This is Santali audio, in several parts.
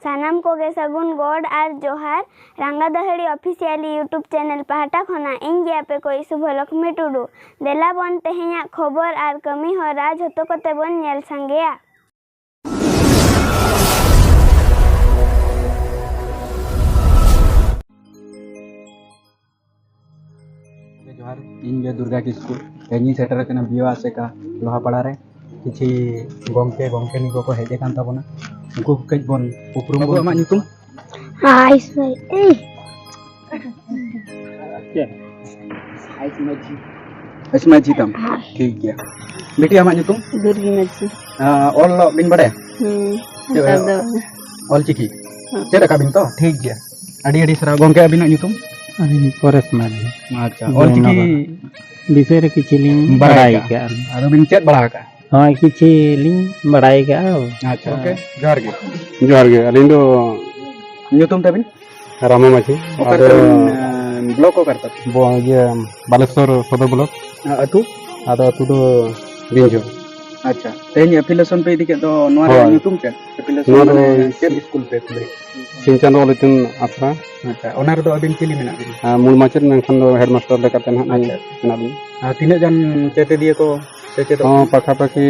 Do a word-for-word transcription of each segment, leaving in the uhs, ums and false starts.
ᱥᱟᱱᱟᱢ ᱠᱚᱜᱮ ᱥᱟᱹᱜᱩᱱ ᱜᱚᱰ ᱟᱨ ᱡᱚᱦᱟᱨ᱾ ᱨᱟᱸᱜᱟ ᱫᱟᱹᱦᱟᱹᱲᱤ ᱚᱯᱷᱤᱥᱤᱭᱟᱞᱤ YouTube ᱪᱮᱱᱮᱞ ᱯᱟᱦᱴᱟ ᱠᱷᱚᱱᱟᱜ ᱤᱧ ᱜᱮ ᱟᱯᱮ ᱠᱚ ᱥᱩᱵᱷᱚᱞᱚᱠᱷᱢᱤ ᱴᱩᱰᱩ᱾ ᱫᱮᱞᱟ ᱵᱚᱱ ᱛᱮᱦᱮᱧᱟᱜ ᱠᱷᱚᱵᱚᱨ ᱟᱨ ᱠᱟᱹᱢᱤ ᱦᱚᱨᱟ ᱡᱷᱚᱛᱚ ᱠᱚᱛᱮ ᱵᱚᱱ ᱧᱮᱞ ᱥᱟᱸᱜᱮᱭᱟ᱾ ᱡᱚᱦᱟᱨ, ᱤᱧ ᱜᱮ ᱫᱩᱨᱜᱟ ᱠᱤᱥᱠᱩ᱾ ᱛᱮᱦᱮᱧ ᱤᱧ ᱥᱮᱴᱮᱨ ᱟᱠᱟᱱᱟ ᱵᱤᱭᱳ ᱟᱥᱮᱠᱟ ᱞᱳᱦᱟᱯᱟᱲᱟ ᱨᱮ᱾ ᱠᱤᱪᱷᱤ ᱜᱚᱢᱠᱮ, ᱜᱚᱢᱠᱮᱱᱤ ᱠᱚᱠᱚ ᱦᱮᱡ ᱟᱠᱟᱱ ᱛᱟᱵᱚᱱᱟ, ᱩᱱᱠᱩ ᱠᱚ ᱠᱟᱹᱡ ᱵᱚᱱ ᱩᱯᱨᱩᱢ ᱵᱟᱹᱵᱩ, ᱵᱚᱱ ᱟᱢᱟᱜ ᱧᱩᱛᱩᱢ? ᱟᱭᱤᱥ ᱵᱷᱟᱭ, ᱮᱭ᱾ ᱟᱭᱤᱥ ᱢᱟᱹᱡᱷᱤ᱾ ᱟᱭᱤᱥ ᱢᱟᱹᱡᱷᱤ ᱛᱟᱢ? ᱦᱳᱭ᱾ ᱴᱷᱤᱠ ᱜᱮᱭᱟ᱾ ᱵᱤᱴᱤ, ᱟᱢᱟᱜ ᱧᱩᱛᱩᱢ? ᱫᱩᱨᱜᱤ ᱢᱟᱹᱡᱷᱤ᱾ ᱟᱸ, ᱚᱞ ᱚᱞᱚᱜ ᱵᱤᱱ ᱵᱟᱲᱟᱭᱟ? ᱦᱩᱸ, ᱪᱮᱫ ᱱᱮᱛᱟᱨ ᱫᱚ᱾ ᱚᱞ ᱪᱤᱠᱤ? ᱦᱩᱸ᱾ ᱪᱮᱫ ᱟᱠᱟᱫ ᱵᱤᱱ ᱛᱚ? ᱴᱷᱤᱠ ᱜᱮᱭᱟ, ᱟᱹᱰᱤ ᱟᱹᱰᱤ ᱥᱟᱨᱦᱟᱣ᱾ ᱜᱚᱢᱠᱮ, ᱟᱹᱵᱤᱱᱟᱜ ᱧᱩᱛᱩᱢ? ᱟᱹᱞᱤᱧ ᱯᱚᱨᱮᱥ ᱢᱟᱹᱡᱷᱤ᱾ ᱟᱪᱪᱷᱟ, ᱡᱚᱢᱱᱟ ᱚᱞ ᱪᱤᱠᱤ ᱵᱟᱲᱟ᱾ ᱵᱤᱥᱚᱭ ᱨᱮ ᱠᱤᱪᱷᱤ ᱞᱤᱧ ᱵᱟᱲᱟᱭ ᱵᱟᱲᱟᱭ ᱟᱠᱟᱫᱼᱟ᱾ ᱟᱠᱟᱫᱼᱟ᱾ ᱟᱫᱚ ᱵᱤᱱ ᱪᱮᱫ ᱵᱟᱲᱟ ᱟᱠᱟᱫᱼᱟ? ᱦᱳᱭ, ᱠᱤᱪᱷᱤ ᱞᱤᱧ ᱵᱟᱲᱟᱭ ᱟᱠᱟᱫᱼᱟ᱾ ᱟᱪᱪᱷᱟ, ᱜᱚᱢᱠᱮ, ᱡᱚᱦᱟᱨ ᱜᱮ᱾ ᱡᱚᱦᱟᱨ ᱜᱮ, ᱟᱹᱞᱤᱧ ᱫᱚ ᱧᱩᱛᱩᱢ ᱛᱟᱵᱤᱱ? ᱨᱟᱢᱟ ᱢᱟᱹᱡᱷᱤ᱾ ᱚᱠᱟ ᱟᱫᱚ ᱨᱮ ᱛᱟᱵᱤᱱ, ᱟᱸ, ᱵᱞᱚᱠ ᱚᱠᱟ ᱨᱮ ᱛᱟᱵᱤᱱ? ᱵᱚ-, ᱤᱭᱟᱹ, ᱵᱟᱞᱮᱥᱚᱨ ᱥᱚᱫᱚᱨ ᱵᱞᱚᱠ᱾ ᱟᱸ, ᱟᱹᱛᱩ? ᱟᱫᱚ ᱟᱹᱛᱩ ᱫᱚ ᱵᱤᱧᱡᱷᱚ᱾ ᱟᱪᱪᱷᱟ, ᱛᱮᱦᱮᱧ ᱮᱯᱷᱤᱞᱮᱥᱚᱱ ᱯᱮ ᱤᱫᱤ ᱠᱮᱫ ᱫᱚ, ᱱᱚᱣᱟ ᱨᱮᱭᱟᱜ ᱦᱳᱭ᱾ ᱧᱩᱛᱩᱢ ᱪᱮᱫ? ᱮᱯᱷᱤᱞᱮᱥᱚᱱ ᱱᱚᱣᱟ ᱫᱚ ᱢᱟᱱᱮ ᱪᱮᱫ ᱥᱠᱩᱞ ᱯᱮ ᱠᱷᱩᱞᱟᱹᱭ? ᱥᱤᱧ ᱪᱟᱸᱫᱳ ᱚᱞ ᱤᱛᱩᱱ ᱟᱥᱲᱟ᱾ ᱟᱪᱪᱷᱟ, ᱚᱱᱟ ᱨᱮᱫᱚ ᱟᱹᱵᱤᱱ ᱪᱤᱞᱤ ᱢᱮᱱᱟᱜ ᱵᱤᱱᱟ? ᱟᱸ, ᱢᱩᱞ ᱢᱟᱪᱮᱫ, ᱢᱮᱱᱠᱷᱟᱱ ᱫᱚ ᱦᱮᱰᱢᱟᱥᱴᱟᱨ ᱞᱮᱠᱟᱛᱮ ᱱᱟᱦᱟᱜ ᱞᱤᱧ ᱟᱪᱪᱷᱟ᱾ ᱢᱮᱱᱟᱜ ᱞᱤᱧᱟ᱾ ᱟᱨ ᱛᱤᱱᱟᱹᱜ ᱜᱟᱱ ᱥᱮᱪᱮᱫᱤᱭᱟᱹ ᱠᱚ ᱥᱮᱪᱮᱫᱚᱜ ᱦᱚᱸ, ᱠᱟᱱᱟ? ᱯᱟᱠᱷᱟᱯᱟᱠᱷᱤ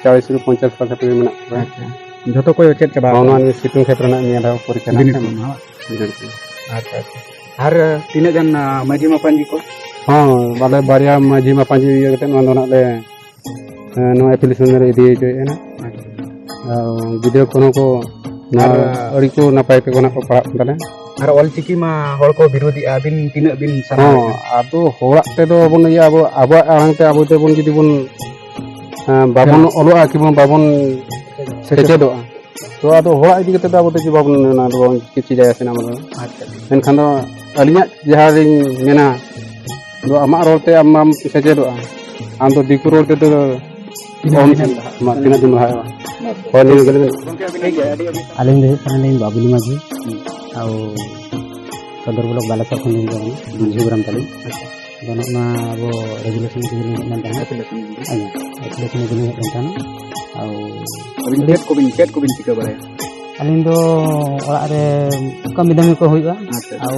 ᱪᱟᱞᱤᱥ ᱨᱮ ᱯᱚᱧᱪᱟᱥ ᱯᱟᱠᱷᱟᱯᱟᱠᱷᱤ ᱢᱮᱱᱟᱜ ᱠᱚᱣᱟ᱾ ᱟᱪᱪᱷᱟ, ᱡᱷᱚᱛᱚ ᱠᱚ ᱪᱮᱫ ᱪᱟᱵᱟ ᱦᱚᱸ, ᱟᱠᱟᱱᱟ? ᱱᱚᱣᱟ ᱱᱤᱭᱟᱹ ᱥᱤᱛᱩᱝ ᱠᱷᱮᱯ ᱨᱮᱱᱟᱜ ᱱᱤᱭᱟᱹ ᱫᱷᱟᱣ ᱯᱚᱨᱤᱠᱠᱷᱟ ᱵᱤᱱᱤᱰ ᱱᱟᱦᱟᱜ ᱠᱚ ᱮᱢᱟ, ᱵᱟᱝ? ᱵᱤᱱᱤᱰ ᱠᱚ᱾ ᱟᱪᱪᱷᱟ, ᱟᱪᱪᱷᱟ᱾ ᱟᱨ, ᱟᱸ, ᱛᱤᱱᱟᱹᱜ ᱜᱟᱱ, ᱟᱸ, ᱢᱟᱹᱡᱷᱤ ᱢᱟᱯᱟᱧᱡᱤ ᱠᱚ? ᱦᱚᱸ, ᱟᱞᱮ ᱵᱟᱨᱭᱟ ᱢᱟᱹᱡᱷᱤ ᱢᱟᱯᱟᱧᱡᱤ ᱤᱭᱟᱹ ᱠᱟᱛᱮ ᱱᱚᱣᱟ ᱫᱚ ᱱᱟᱦᱟᱜ ᱞᱮ, ᱟᱸ, ᱱᱚᱣᱟ ᱮᱯᱞᱤᱠᱮᱥᱚᱱ ᱞᱮ ᱤᱫᱤ ᱦᱚᱪᱚᱭᱮᱫᱼᱟ ᱱᱟᱦᱟᱜ᱾ ᱟᱪᱪᱷᱟ᱾ ᱟᱨ ᱜᱤᱫᱽᱨᱟᱹ ᱠᱚᱦᱚᱸ ᱠᱚ ᱱᱚᱣᱟ ᱟᱨ ᱟᱹᱰᱤ ᱠᱚ ᱱᱟᱯᱟᱭ ᱛᱮᱠᱚ ᱱᱟᱦᱟᱜ ᱠᱚ ᱯᱟᱲᱦᱟᱜ ᱠᱟᱱ ᱛᱟᱞᱮᱭᱟ᱾ ᱟᱨ ᱚᱞ ᱪᱤᱠᱤ ᱢᱟ ᱦᱚᱲ ᱠᱚ ᱵᱤᱨᱳᱫᱮᱜᱼᱟ, ᱟᱹᱵᱤᱱ ᱛᱤᱱᱟᱹᱜ ᱵᱤᱱ ᱥᱟᱨᱦᱟᱣ ᱦᱚᱸ, ᱮᱫᱟ? ᱟᱫᱚ ᱦᱚᱲᱟᱜ ᱛᱮᱫᱚ ᱵᱚᱱ ᱤᱭᱟᱹ, ᱟᱵᱚ, ᱟᱵᱚᱣᱟᱜ ᱟᱲᱟᱝ ᱛᱮ ᱟᱵᱚ ᱛᱮᱵᱚᱱ ᱡᱩᱫᱤ ᱵᱚᱱ, ᱟᱸ, ᱵᱟᱵᱚᱱ ᱦᱮᱸ᱾ ᱚᱞᱚᱜᱼᱟ ᱠᱤ ᱵᱚᱱ ᱵᱟᱵᱚᱱ ᱥᱮᱪᱮᱫᱚᱜᱼᱟ᱾ ᱥᱮᱪᱮᱫᱚᱜᱼᱟ, ᱛᱚ ᱟᱫᱚ ᱦᱚᱲᱟᱜ ᱤᱫᱤ ᱠᱟᱛᱮ ᱫᱚ ᱟᱵᱚ ᱫᱚ ᱪᱮᱫ ᱵᱟᱵᱚᱱ ᱢᱮᱱᱟ, ᱟᱫᱚ ᱵᱟᱵᱚᱱ ᱪᱮᱫ ᱪᱮᱫᱟᱭᱟ ᱥᱮ ᱚᱱᱟ ᱫᱚ᱾ ᱟᱪᱪᱷᱟ᱾ ᱢᱮᱱᱠᱷᱟᱱ ᱫᱚ ᱟᱹᱞᱤᱧᱟᱜ ᱡᱟᱦᱟᱸ ᱞᱤᱧ ᱢᱮᱱᱟ, ᱫᱚ ᱟᱢᱟᱜ ᱨᱚᱲ ᱛᱮ ᱟᱢ ᱢᱟᱢ ᱥᱮᱪᱮᱫᱚᱜᱼᱟ, ᱟᱢ ᱫᱚ ᱫᱤᱠᱩ ᱨᱚᱲ ᱛᱮᱫᱚ ᱛᱤᱱᱟᱹᱜ ᱚᱦᱚᱢ ᱫᱤᱱ ᱮᱢ ᱞᱟᱦᱟᱜᱼᱟ? ᱢᱟ, ᱛᱤᱱᱟᱹᱜ ᱫᱤᱱ ᱞᱟᱦᱟᱜᱼᱟ? ᱦᱳᱭ, ᱱᱤᱭᱟᱹ ᱜᱮᱞᱤᱧ ᱢᱮᱱᱟ᱾ ᱜᱚᱢᱠᱮ, ᱟᱹᱵᱤᱱᱟᱜ ᱧᱩᱛᱩᱢ? ᱟᱹᱞᱤᱧ ᱫᱚ ᱦᱩᱭᱩᱜ ᱠᱟᱱᱟᱞᱤᱧ ᱵᱟᱵᱞᱩ ᱢᱟᱹᱡᱷᱤ᱾ ᱦᱩᱸ᱾ ᱟᱨ ᱥᱚᱫᱚᱨ ᱵᱞᱚᱠ ᱵᱟᱞᱮᱥᱚᱨ ᱠᱷᱚᱱ ᱞᱤᱧ ᱦᱤᱡᱩᱜ ᱠᱟᱱᱟ, ᱢᱟᱹᱡᱷᱤ ᱜᱚᱲᱟᱢ ᱛᱟᱹᱞᱤᱧ᱾ ᱟᱪᱪᱷᱟ᱾ ᱟᱫᱚ ᱱᱚᱜᱼᱚ ᱱᱚᱣᱟ ᱟᱵᱚ ᱨᱮᱜᱩᱞᱮᱥᱚᱱ ᱤᱫᱤ ᱞᱤᱧ ᱦᱮᱡ ᱞᱮᱱ ᱛᱟᱦᱮᱸᱫ᱾ ᱮᱯᱞᱤᱠᱮᱥᱚᱱ ᱤᱫᱤ᱾ ᱟᱪᱪᱷᱟ, ᱮᱯᱞᱤᱠᱮᱥᱚᱱ ᱤᱫᱤ ᱞᱤᱧ ᱦᱮᱡ ᱞᱮᱱ ᱛᱟᱦᱮᱸᱫ᱾ ᱟᱨ ᱟᱹᱵᱤᱱ ᱪᱮᱫ ᱠᱚᱵᱤᱱ, ᱪᱮᱫ ᱠᱚᱵᱤᱱ ᱪᱤᱠᱟᱹ ᱵᱟᱲᱟᱭᱟ? ᱟᱹᱞᱤᱧ ᱫᱚ ᱚᱲᱟᱜ ᱨᱮ ᱠᱟᱹᱢᱤ ᱫᱟᱹᱢᱤ ᱠᱚ ᱦᱩᱭᱩᱜᱼᱟ᱾ ᱟᱪᱪᱷᱟ᱾ ᱟᱨ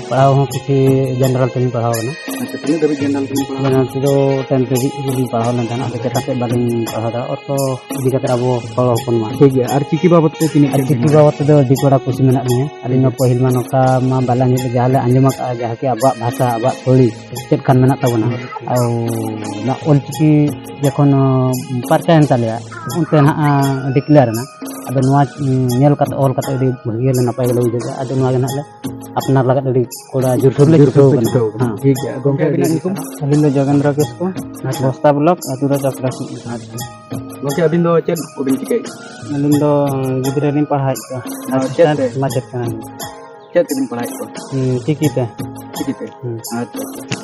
ᱯᱟᱲᱦᱟᱣ ᱦᱚᱸ ᱠᱤᱪᱷᱩ ᱡᱮᱱᱟᱨᱟᱞ ᱛᱮᱞᱤᱧ ᱯᱟᱲᱦᱟᱣ ᱟᱠᱟᱱᱟ᱾ ᱟᱪᱪᱷᱟ, ᱛᱤᱱᱟᱹᱜ ᱫᱷᱟᱹᱵᱤᱡ ᱡᱮᱱᱟᱨᱟᱞ ᱛᱮᱵᱤᱱ ᱯᱟᱲᱦᱟᱣ ᱡᱮᱱᱟᱨᱟᱞ ᱛᱮᱫᱚ ᱴᱮᱱ ᱫᱷᱟᱹᱵᱤᱡ ᱜᱮᱞᱤᱧ ᱯᱟᱲᱦᱟᱣ ᱞᱮᱱ ᱛᱟᱦᱮᱱᱟ᱾ ᱟᱫᱚ ᱪᱮᱛᱟᱱ ᱥᱮᱫ ᱵᱟᱹᱞᱤᱧ ᱯᱟᱲᱦᱟᱣ ᱫᱟᱲᱮᱭᱟᱜᱼᱟ, ᱚᱨᱛᱷᱚ ᱤᱫᱤ ᱠᱟᱛᱮ ᱟᱵᱚ ᱦᱚᱲ ᱦᱚᱯᱚᱱ ᱢᱟ᱾ ᱴᱷᱤᱠ ᱜᱮᱭᱟ, ᱟᱨ ᱪᱤᱠᱤ ᱵᱟᱵᱚᱫ ᱛᱮ ᱛᱤᱱᱟᱹᱜ ᱟᱨ ᱪᱮᱫ ᱪᱤᱠᱤ ᱵᱤᱱ ᱵᱟᱵᱚᱫ ᱛᱮᱫᱚ ᱟᱹᱰᱤ ᱠᱚᱲᱟ ᱠᱩᱥᱤ ᱢᱮᱱᱟᱜ ᱞᱤᱧᱟ᱾ ᱟᱹᱞᱤᱧ ᱢᱟ ᱯᱟᱹᱦᱤᱞ ᱢᱟ ᱱᱚᱝᱠᱟ ᱢᱟ ᱵᱟᱞᱮ ᱟᱸᱡᱚᱢ, ᱡᱟᱦᱟᱸ ᱞᱮ ᱟᱸᱡᱚᱢ ᱟᱠᱟᱫᱼᱟ, ᱡᱟᱦᱟᱸ ᱠᱤ ᱟᱵᱚᱣᱟᱜ ᱵᱷᱟᱥᱟ, ᱟᱵᱚᱣᱟᱜ ᱛᱷᱚᱲᱤ ᱪᱮᱫ ᱠᱷᱟᱱ ᱢᱮᱱᱟᱜ ᱛᱟᱵᱚᱱᱟ᱾ ᱟᱨ ᱚᱱᱟ ᱚᱞ ᱪᱤᱠᱤ ᱡᱚᱠᱷᱚᱱ ᱯᱟᱨᱪᱟᱭᱮᱱ ᱛᱟᱞᱮᱭᱟ, ᱚᱱᱛᱮ ᱱᱟᱦᱟᱜ ᱰᱤᱠᱞᱮᱭᱟᱨ ᱮᱱᱟ᱾ ᱟᱫᱚ ᱱᱚᱣᱟ ᱧᱮᱞ ᱠᱟᱛᱮ, ᱚᱞ ᱠᱟᱛᱮ ᱟᱹᱰᱤ ᱵᱷᱟᱹᱜᱤ ᱞᱮ, ᱱᱟᱯᱟᱭ ᱜᱮᱞᱮ ᱵᱩᱡᱷᱟᱹᱣ ᱠᱮᱫᱟ᱾ ᱟᱫᱚ ᱱᱚᱣᱟ ᱜᱮ ᱱᱟᱦᱟᱜ ᱞᱮ ᱟᱯᱱᱟᱨ ᱞᱟᱹᱜᱤᱫ ᱟᱹᱰᱤ ᱠᱚᱲᱟ ᱡᱳᱨᱥᱳᱨ ᱞᱮ ᱡᱳᱨᱥᱳᱨ ᱪᱷᱩᱴᱟᱹᱣ ᱯᱮ ᱠᱟᱱᱟ᱾ ᱪᱷᱩᱴᱟᱹᱣ ᱠᱟᱱᱟ᱾ ᱦᱮᱸ᱾ ᱴᱷᱤᱠ ᱜᱮᱭᱟ᱾ ᱜᱚᱢᱠᱮ, ᱟᱹᱵᱤᱱᱟᱜ ᱧᱩᱛᱩᱢ? ᱟᱹᱞᱤᱧ ᱫᱚ ᱡᱳᱜᱮᱱᱫᱨᱚ ᱠᱤᱥᱠᱩ, ᱟᱪᱪᱷᱟ᱾ ᱵᱚᱥᱛᱟ ᱵᱞᱚᱠ, ᱟᱹᱛᱩ ᱫᱚ ᱪᱟᱯᱲᱟ ᱥᱤᱫ᱾ ᱟᱪᱪᱷᱟ᱾ ᱜᱚᱢᱠᱮ, ᱟᱹᱵᱤᱱ ᱫᱚ ᱪᱮᱫ ᱠᱚᱵᱤᱱ ᱪᱤᱠᱟᱹᱭᱮᱫᱼᱟ? ᱟᱹᱞᱤᱧ ᱫᱚ ᱜᱤᱫᱽᱨᱟᱹ ᱞᱤᱧ ᱯᱟᱲᱦᱟᱣᱮᱫ ᱠᱚᱣᱟ᱾ ᱟᱨ ᱪᱮᱫ ᱟᱥᱤᱥᱴᱮᱱᱴ ᱛᱮ? ᱢᱟᱪᱮᱫ ᱠᱟᱱᱟᱞᱤᱧ᱾ ᱪᱮᱫ ᱛᱮᱵᱤᱱ ᱯᱟᱲᱦᱟᱣᱮᱫ ᱠᱚᱣᱟ? ᱦᱩᱸ, ᱪᱤᱠᱤ ᱛᱮ᱾ ᱪᱤᱠᱤ ᱛᱮ? ᱦᱩᱸ᱾ ᱟᱪᱪᱷᱟ, ᱟᱪᱪᱷᱟ᱾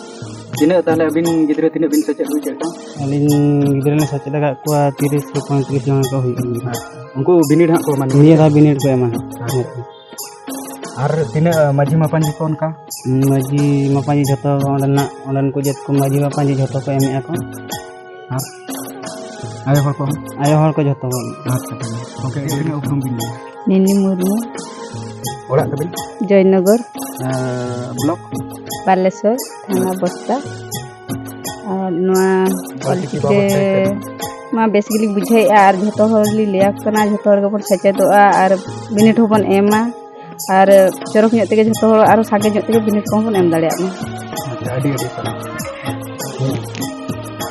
ᱛᱤᱱᱟᱹᱜ ᱛᱟᱦᱚᱞᱮ ᱟᱹᱵᱤᱱ ᱜᱤᱫᱽᱨᱟᱹ ᱛᱤᱱᱟᱹᱜ ᱵᱤᱱ ᱥᱮᱪᱮᱫ ᱦᱩᱭ ᱠᱮᱫ ᱠᱚᱣᱟ? ᱟᱹᱞᱤᱧ ᱜᱤᱫᱽᱨᱟᱹ ᱞᱤᱧ ᱥᱮᱪᱮᱫ ᱟᱠᱟᱫ ᱠᱚᱣᱟ ᱛᱤᱨᱤᱥ ᱠᱷᱚᱱ ᱯᱚᱸᱭᱛᱨᱤᱥ ᱡᱚᱱ ᱠᱚ ᱦᱩᱭᱩᱜᱼᱟ᱾ ᱟᱪᱪᱷᱟ᱾ ᱩᱱᱠᱩ ᱵᱤᱱᱤᱰ ᱦᱟᱸᱜ ᱠᱚ ᱮᱢᱟ ᱱᱤᱭᱟᱹ ᱫᱷᱟᱣ ᱵᱤᱱᱤᱰ ᱠᱚ ᱮᱢᱟ ᱦᱟᱸᱜ᱾ ᱟᱪᱪᱷᱟ᱾ ᱟᱨ ᱛᱤᱱᱟᱹᱜ ᱢᱟᱹᱡᱷᱤ ᱢᱟᱯᱟᱧᱡᱤ ᱠᱚ ᱚᱱᱠᱟ? ᱢᱟᱹᱡᱷᱤ ᱢᱟᱯᱟᱧᱡᱤ ᱡᱷᱚᱛᱚ ᱚᱸᱰᱮᱱᱟᱜ, ᱚᱸᱰᱮᱱ ᱠᱚ ᱡᱟᱹᱛ ᱠᱚ ᱢᱟᱹᱡᱷᱤ ᱢᱟᱯᱟᱧᱡᱤ ᱡᱷᱚᱛᱚ ᱠᱚ ᱮᱢᱮᱜᱼᱟ ᱠᱚ᱾ ᱟᱨ ᱟᱭᱳ ᱦᱚᱲ ᱠᱚ? ᱟᱭᱳ ᱦᱚᱲ ᱠᱚ ᱡᱷᱚᱛᱚ ᱠᱚ ᱮᱢᱮᱜᱼᱟ᱾ ᱟᱪᱪᱷᱟ, ᱴᱷᱤᱠ ᱜᱮᱭᱟ᱾ ᱜᱚᱢᱠᱮ, ᱟᱹᱵᱤᱱᱟᱜ ᱩᱯᱨᱩᱢ ᱵᱤᱱ ᱞᱟᱹᱭᱟ? ᱱᱤᱱᱤ ᱢᱩᱨᱢᱩ᱾ ᱚᱲᱟᱜ ᱛᱟᱵᱤᱱ? ᱡᱚᱭᱱᱚᱜᱚᱨ᱾ ᱟᱨ ᱵᱞᱚᱠ? ᱵᱟᱞᱮᱥᱚᱨ, ᱛᱷᱟᱱᱟ ᱟᱪᱪᱷᱟ᱾ ᱵᱚᱥᱛᱟ᱾ ᱟᱨ ᱱᱚᱣᱟ ᱚᱞᱪᱤᱠᱤ ᱚᱞᱪᱤᱠᱤ ᱵᱟᱵᱚᱫ ᱛᱮ ᱛᱮ ᱪᱮᱫ? ᱢᱟ ᱵᱮᱥ ᱜᱮᱞᱤᱧ ᱵᱩᱡᱷᱟᱹᱣᱮᱫᱼᱟ, ᱟᱨ ᱡᱷᱚᱛᱚ ᱦᱚᱲ ᱞᱤᱧ ᱞᱟᱹᱭᱟᱠᱚ ᱠᱟᱱᱟ, ᱡᱷᱚᱛᱚ ᱦᱚᱲ ᱜᱮᱵᱚᱱ ᱥᱮᱪᱮᱫᱚᱜᱼᱟ ᱟᱨ ᱵᱤᱱᱤᱰ ᱦᱚᱸᱵᱚᱱ ᱮᱢᱟ, ᱟᱨ ᱪᱚᱨᱚᱠ ᱧᱚᱜ ᱛᱮᱜᱮ ᱡᱷᱚᱛᱚ ᱦᱚᱲ ᱟᱨᱚ ᱥᱟᱸᱜᱮ ᱧᱚᱜ ᱛᱮᱜᱮ ᱵᱤᱱᱤᱰ ᱠᱚᱦᱚᱸ ᱵᱚᱱ ᱮᱢ ᱫᱟᱲᱮᱭᱟᱜ ᱢᱟ᱾ ᱟᱪᱪᱷᱟ, ᱟᱹᱰᱤ ᱟᱹᱰᱤ ᱥᱟᱨᱦᱟᱣ᱾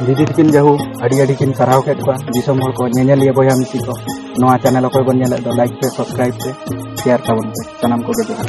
ᱫᱤᱫᱤ ᱛᱟᱹᱠᱤᱱ ᱡᱟᱦᱳ ᱟᱹᱰᱤ ᱟᱹᱰᱤ ᱠᱤᱱ ᱥᱟᱨᱦᱟᱣ ᱠᱮᱫ ᱠᱚᱣᱟ ᱫᱤᱥᱚᱢ ᱦᱚᱲ ᱠᱚ, ᱧᱮᱧᱮᱞᱤᱭᱟᱹ ᱵᱚᱭᱦᱟ ᱢᱤᱥᱤ ᱠᱚ᱾ ᱱᱚᱣᱟ ᱪᱮᱱᱮᱞ ᱚᱠᱚᱭ ᱵᱚᱱ ᱧᱮᱞᱮᱫ ᱫᱚ, ᱞᱟᱭᱤᱠ ᱯᱮ, ᱥᱟᱵᱥᱠᱨᱟᱭᱤᱵ ᱯᱮ, ᱥᱮᱭᱟᱨ ᱛᱟᱵᱚᱱ ᱯᱮ᱾ ᱥᱟᱱᱟᱢ ᱠᱚᱜᱮ ᱡᱚᱦᱟᱨ᱾